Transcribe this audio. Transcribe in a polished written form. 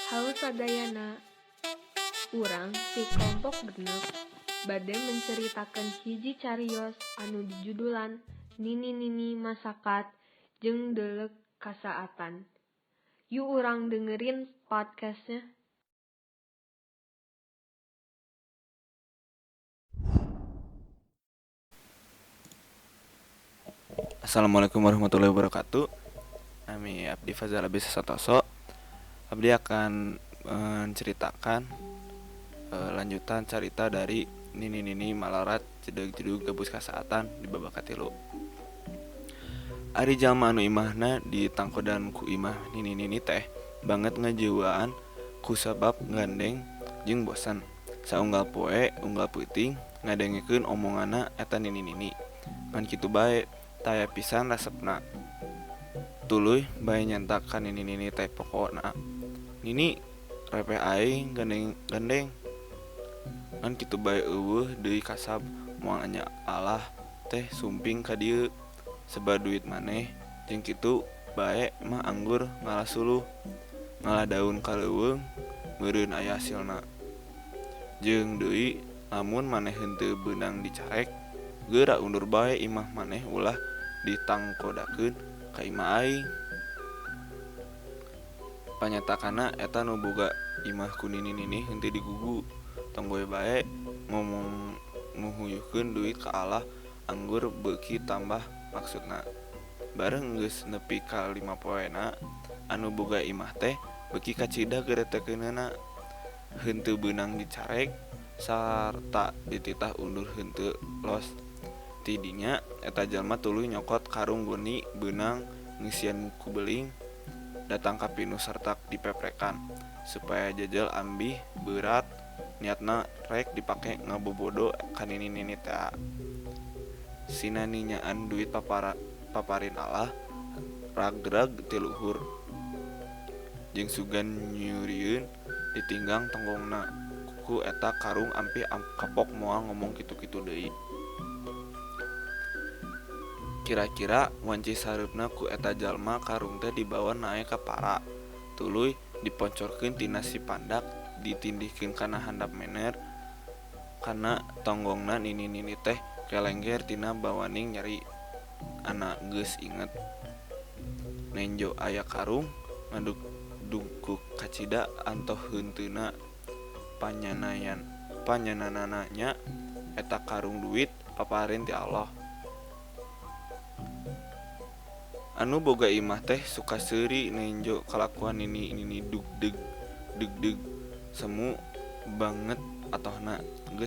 Halo sadayana, urang ti kelompok 6 bade menceritakan hiji carios anu dijudulan Nini-nini Masakat jeung Deuleuk Kasaatan. Yuk urang dengerin podcastnya. Assalamualaikum warahmatullahi wabarakatuh. Nami Abdi Fazal Abis Satoso. Abdi akan menceritakan lanjutan cerita dari Nini-nini Malarat Jedug-jedug Gabus Kasaatan di babak katilu. Ari jalma anu imahna ditangkodan ku imah nini-nini teh banget ngajeuaan ku sabab gandeng jeung bosan. Saunggal poe unggal peuting ngadengekeun omonganna eta nini-nini. Ngan kitu bae taya pisan resepna. Tuluy bae nyantak ka nini-nini teh pokona. Nini repeh aing gandeng-gandeng. Ngan kitu bae eueuh deui kasab moal anya Allah teh sumping ka dieu. Sebab duit maneh jeung kitu bae mah anggur ngalah suluh ngalah daun ka leuweung meureun aya hasilna. Jeung deui lamun maneh henteu beunang dicarek geura undur bae imah maneh ulah ditangkodakeun ka imah aing. Panyatakana eta nu boga imah ku nini-nini henteu digugu. Tong goe bae ngomong nguhuyuhkeun duit ka Allah anggur beuki tambah maksudna. Bareng geus nepi ka 5 poena anu boga imah teh beuki kacida geretekeunana. Henteu beunang dicarek sarta dititah undur henteu los. Ti dinya eta jalma tuluy nyokot karung goni beunang ngisian ku beling datang ka pinuh sarta dipeprekan supaya jajal ambih beurat niatna rek dipake ngabobodo ka nini-nini tea. Sinaninyaan duit paparin Allah ragrag ti luhur jeung sugan nyurieun ditinggang tonggongna ku eta karung ampih kapok moal ngomong kitu-kitu deui. Kira-kira wanci sareupna ku eta jalma karung teh dibawa naek ka para tuluy diponcorkeun tina si pandak ditindihkeun kana handap mener kana tonggongna nini-nini teh kelengger tina bawaning nyeri. Anak geus inget nenjo aya karung ngadugdugku kacida antoh heunteuna panyananana nya eta karung duit paparin ti Allah. Anu boga imah teh suka seuri nenjo kalakuan nini-nini dugdeg dugdeg semu banget atohna.